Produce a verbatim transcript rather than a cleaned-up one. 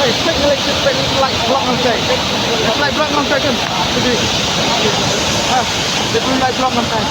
Light block ngan kai. Light block ngan kai kan. Jadi, ha, dia pun light block ngan kai.